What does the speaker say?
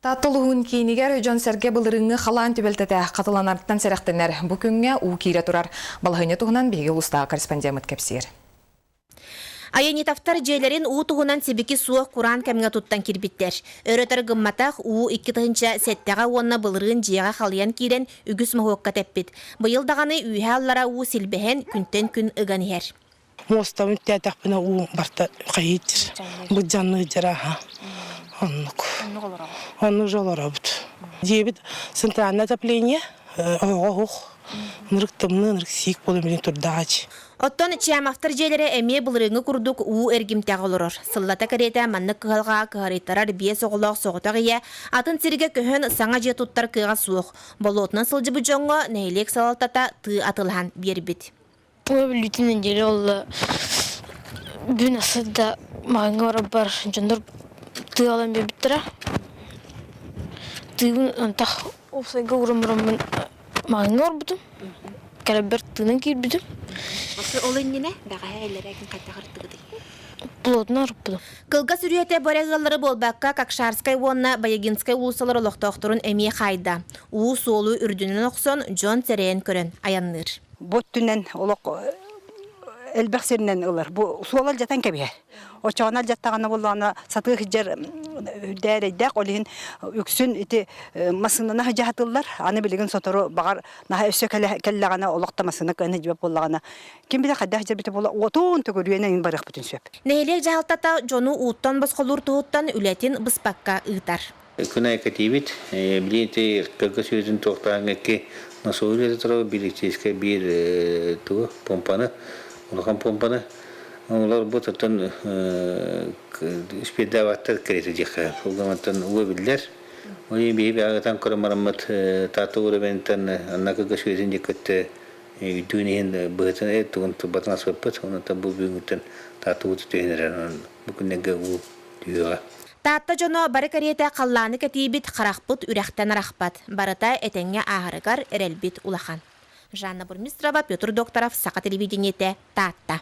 Таатта улууһун киинигэр дьон-сэргэ былырыыҥҥы халаан түбэлтэтэ хатыланарыттан сэрэхтэнэр. Бу күҥҥэ уу киирэ турар. Балаһыанньа туһунан биһиги улуустааҕы корреспондеммыт кэпсиир. Аянитовтар дьиэлэрин уу туһунан сибики суох кураан кэмҥэ туттан киирбиттэр. Өр-өтөр гымматах уу 2007-ҕэ уонна былырыын дьиэҕэ халыйан киирэн үгүс моһуокка тэппит. Быйыл даҕаны үөһэ-аллара уу силбэһэн күнтэн күн ыган иһэр. Муостабын үктээтэхпинэ уу барта хайыытыр. Быдьанныыр аха. Оннук. Оннук же олоробут. Дьиэбит центральное отопление, оһоҕо оһох. Ынырык тымныы, ынырык сиик буолан билин турдаҕач. Оттон Чямовтар дьиэлэрэ эмиэ былырыыҥҥы курдук уу эргимтэҕэ олорор. Сыллата кэриэтэ маннык кыһалҕаҕа кыһарыйтарар биэс оҕолоох соҕотох ийэ атын сиргэ көһөн саҥа дьиэ туттар кыаҕа суох. Болуотунан сылдьыбыт дьоҥҥо нэһилиэк салалтата тыы атылаһан биэрбит. Бүлүүтүн нэдиэлэ буолла бүгүн да маҕаҥҥа барарбар дьоннор тыы ылан биэрбиттэрэ. Тыыбын антах уопсайга ууран бараммын маҕаҥҥа барбытым. Кэлэрбэр тыынан киирбитим. Ол иннинэ бэҕэһээ иллэрээ күн хайдах ырыттыгытый? Плотно ырыппытым. Кылгас үрүйэтэ бу эрэ ыаллары буолбакка, Кокшарскай уонна Баягинскай уулуссалар олохтоохторун эмиэ хаайда. Уу суолу үрдүнэн охсон, дьон сэрэйэн көрөн айанныыр. Бу өттүнэн олох элбэх сиринэн ылар. Бу суол алдьатан кэбиһэр. Оччоҕуна алдьаттаҕына буоллаҕына сатыы сылдьар үрдээрэйдээх, ол иһин үксүн ити массыынаны сылдьаһатыллар. Аны билигин сотору баҕар наһаа өссө кэллэҕинэ олох да массыына кыайан сылдьыбат буоллаҕына ким билэ хайдах сылдьарбыта буолла уотун төгүрүйэн эҥин барыахпытын сөп. Нэһилиэк дьаһалтата дьону ууттан босхолуур туһуттан үлэтин быспакка ыытар. Күн аайы кэтиибит. Билигин ити кырга сүөтүн туохтааҥҥа икки насоһу үлэтэ турар электрическэй биир тугу помпаны, улахан помпаны. Олор бу оттон спирдээбаттар кэриэтэ диэххэ. Ол уга биллэр. Ол иһин биһи бэҕэтэн көрөн бараммыт Таатта уровеньтан анна кырга сүөтүн диэккөттө үйдүүн иһин быһытын тугун турбатын аспыппыт. Онон бу бүгүҥҥүттэн Таатта ууту түһэн эрэр. Бу күннэргэ уу түһүөҕэ. Таатта дьоно бары кэриэтэ халлааны кэтиибит, харахпыт үрэхтэн арахпат. Барыта этэҥҥэ ааһарыгар эрэлбит улахан. Жанна Бурмистрова, Петр Докторов, Саха телевидениетэ, Таатта.